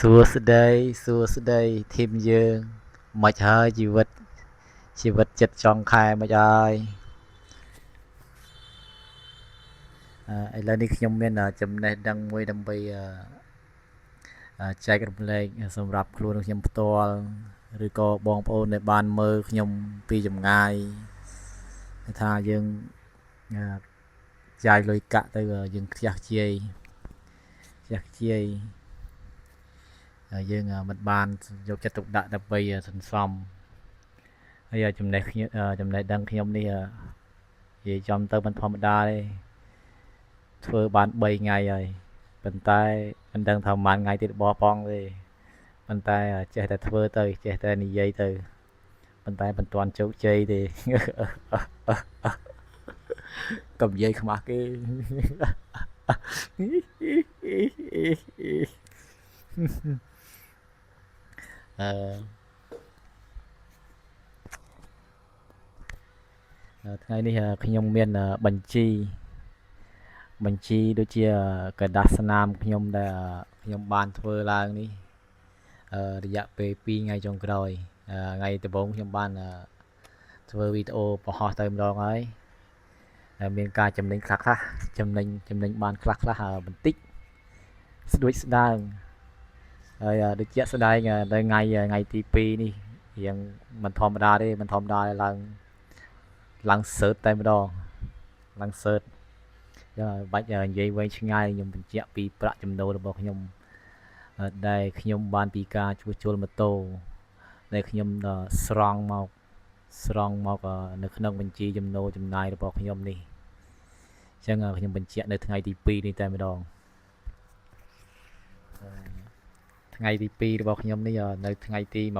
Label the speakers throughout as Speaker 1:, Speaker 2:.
Speaker 1: សួស្តីសួស្តីធីមយើងមិនហើយជីវិតជីវិតចិត្តចង់ខែមិនហើយឥឡូវនេះខ្ញុំមានចំណេះដឹងមួយដើម្បីចែករំលែកសម្រាប់ខ្លួនខ្ញុំផ្ទាល់ឬក៏បងប្អូនដែលបានមើលខ្ញុំពីចម្ងាយថាយើងចាយលុយកាក់ទៅយើងខ្ជះខ្ជាយខ្ជះខ្ជាយយើងមិនបានយកចិត្តទុកដាក់ដើម្បីសន្សំហើយចំណេះចំណេះដឹងខ្ញុំនេះនិយាយចំទៅមិនធម្មតាទេធ្វើបាន3ថ្ងៃហើយប៉ុន្តែមិនដឹងថាប្រហែលថ្ងៃទៀតបោះផងទេប៉ុន្តែចេះតែធ្វើទៅចេះតែនិយាយទៅប៉ុន្តែមិនទាន់ជោគជ័យទេកុំនិយាយខ្មាស់គេអឺថ្ងៃនេះខ្ញុំមានបញ្ជីដូចជាกระดาษស្នាមខ្ញុំដែលខ្ញុំបានធ្វើឡើងនេះរយៈពេល2ថ្ងៃចុងក្រោយថ្ងៃដំបូងខ្ញុំបានធ្វើវីដេអូបង្ហោះទៅម្ដងហើយមានការចំណេញខ្លះខ្លះចំណេញបានខ្លះខ្លះបន្តិចស្ដួចស្ដើងហើយដូចជាក់ស្ដែងនៅថ្ងៃទី2នេះរៀងមិនធម្មតាទេមិនធម្មតាឡើងសើតតែម្ដងឡើងសើតបាច់និយាយវែងឆ្ងាយខ្ញុំបញ្ជាក់ពីប្រាក់ចំណូលរបស់ខ្ញុំដែលខ្ញុំបានពីការជួសជុលម៉ូតូដែលខ្ញុំស្រង់មកនៅក្នុងបញ្ជីចំណូលចំណាយរបស់ខ្ញុំនេះអញ្ចឹងខ្ញុំបញ្ជាក់នៅថ្ងៃទី2នេះតែម្ដងថ្ងៃទី2របស់ខ្ញុំនេះនៅថ្ងៃទី22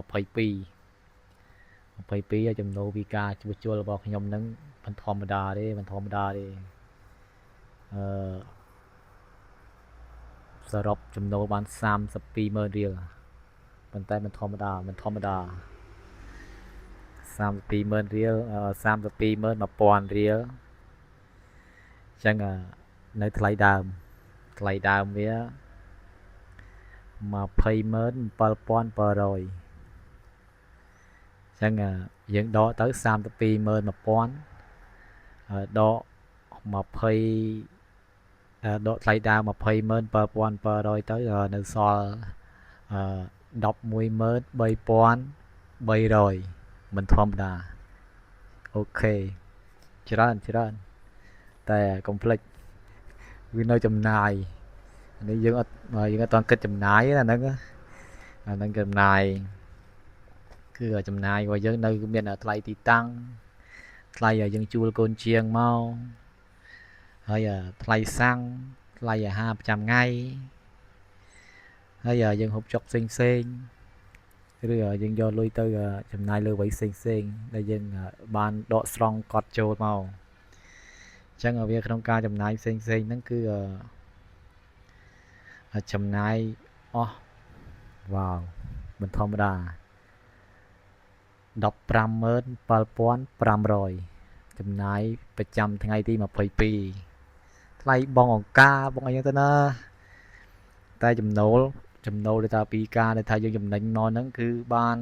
Speaker 1: ចំណូលពីការជួសជុលរបស់ខ្ញុំនឹងមិនធម្មតាទេមិនធម្មតាទេអឺសរុបចំណូលបាន320,000រៀលប៉ុន្តែមិនធម្មតាមិនធម្មតា320,000រៀល321,000រៀលអញ្ចឹងនៅថ្លៃដើមវា207,700អញ្ចឹងយើងដកទៅ321,000ដក20ដកថ្លៃដើម207,700ទៅនៅសល់113,300មិនធម្មតាអូខេច្រើនច្រើនតែកុំភ្លេចវានៅចំណាយនេះយើងអត់ទាន់គិតចំណាយទេអាហ្នឹងចំណាយគឺចំណាយរបស់យើងនៅមានថ្លៃទីតាំងថ្លៃយើងជួលកូនជាងមកហើយថ្លៃសាំងថ្លៃអាហារប្រចាំថ្ងៃហើយយើងហូបចុកផ្សេងផ្សេងឬយើងយកលុយទៅចំណាយលើអ្វីផ្សេងផ្សេងដែលយើងបានដកស្រង់កត់ចូលមកអញ្ចឹងវាក្នុងការចំណាយផ្សេងផ្សេងហ្នឹងគឺចំណាយអស់វ៉ាវមិនធម្មតា157,500ចំណាយប្រចាំថ្ងៃទី22ថ្លៃបងអង្ការបងអីចឹងទៅណាតែចំណូលដែលថាពីការដែលថាយើងចំណេញមកហ្នឹងគឺបាន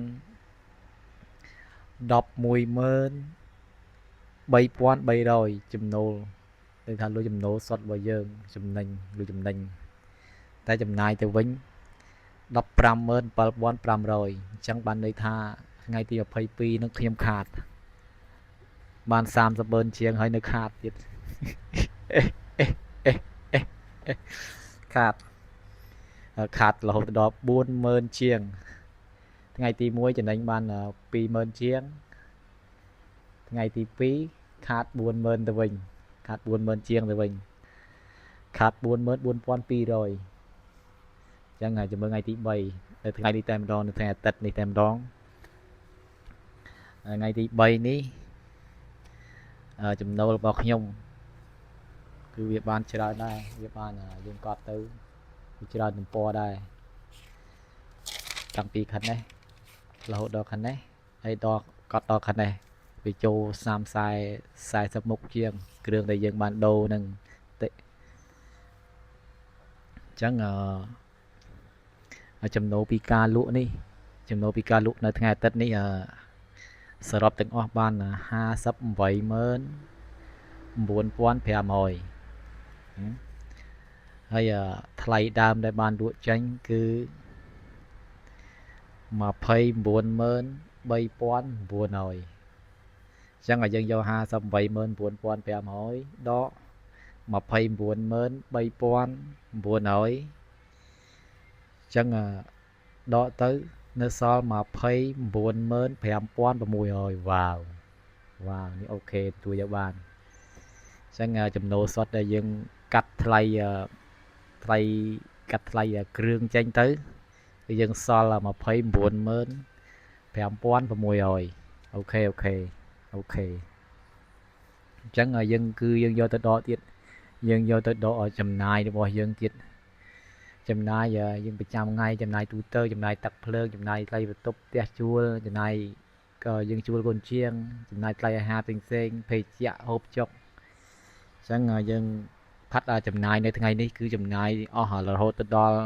Speaker 1: 113,300ចំណូលដែលថាលុយចំណូលសុទ្ធរបស់យើងចំណេញលុយចំណេញតែចំណាយទៅវិញ157,500អញ្ចឹងបានន័យថាថ្ងៃទី22នឹងខ្ញុំខាតបាន30,000ជាងហើយនៅខាតទៀតខាតរហូតដល់40,000ជាងថ្ងៃទី1ចំណេញបាន20,000ជាងថ្ងៃទី2ខាត40,000ទៅវិញខាត40,000ជាងទៅវិញខាត44,200អញ្ចឹងចាំមើលថ្ងៃទី3នៅថ្ងៃនេះតែម្ដងនៅថ្ងៃអាទិត្យនេះតែម្ដងថ្ងៃទី3នេះចំណូលរបស់ខ្ញុំគឺវាបានច្រើនដែរវាបានយើងកត់ទៅវាច្រើនទំព័រដែរតាំងពីខាងនេះរហូតដល់ខាងនេះហើយដល់កត់ដល់ខាងនេះវាចូល30 40មុខជាងគ្រឿងដែលយើងបានដូរនឹងតិអញ្ចឹង ចំណូលពីការលក់នេះចំណូលពីការលក់នៅថ្ងៃអាទិត្យនេះសរុបទាំងអស់បាន 58,9500 ហើយថ្លៃដើមដែលបានលក់ចេញគឺ 29,3900 អញ្ចឹងឲ្យយើងយក 58,9500 ដក 29,3900 អញ្ចឹងដកទៅនៅសល់ 29,5600 វ៉ាវវ៉ាវនេះ OK ទទួលយកបានអញ្ចឹងចំណូលសុទ្ធដែលយើងកាត់ថ្លៃថ្លៃកាត់ថ្លៃគ្រឿងចេញទៅគឺយើងសល់ 29,5600 OK OK OK អញ្ចឹងយើងគឺយើងយកទៅដកទៀតយើងយកទៅដកចំណាយរបស់យើងទៀតចំណាយយើងប្រចាំថ្ងៃចំណាយទូទៅចំណាយទឹកភ្លើងចំណាយថ្លៃបន្ទប់ផ្ទះជួលចំណាយក៏យើងជួលកូនជាងចំណាយថ្លៃអាហារផ្សេងៗភេសជ្ជៈហូបចុកអញ្ចឹងយើងផាត់ចំណាយនៅថ្ងៃនេះគឺចំណាយអស់រហូតទៅដល់ 145,000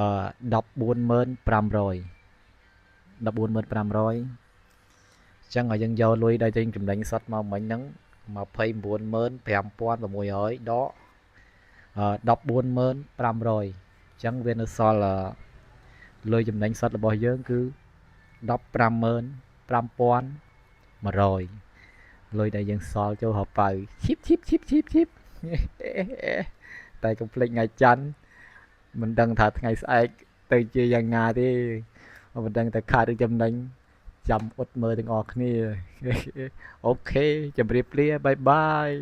Speaker 1: 145,000 អញ្ចឹងឲ្យយើងយកលុយដែលយើងចំណេញសុទ្ធមកមិញហ្នឹង 29,5600 ដក 145,000 អញ្ចឹងវានៅសល់លុយចំណេញសុទ្ធរបស់យើងគឺ 155,100 លុយដែលយើងសល់ចូលហប៉ៅឈីបឈីបឈីបឈីបឈីបតែកុំភ្លេចថ្ងៃច័ន្ទមិនដឹងថាថ្ងៃស្អែកទៅជាយ៉ាងណាទេមិនដឹងថាខាតឬចំណេញចាំអ៊ុតមើលទាំងអស់គ្នា OK ជម្រាបលា bye bye.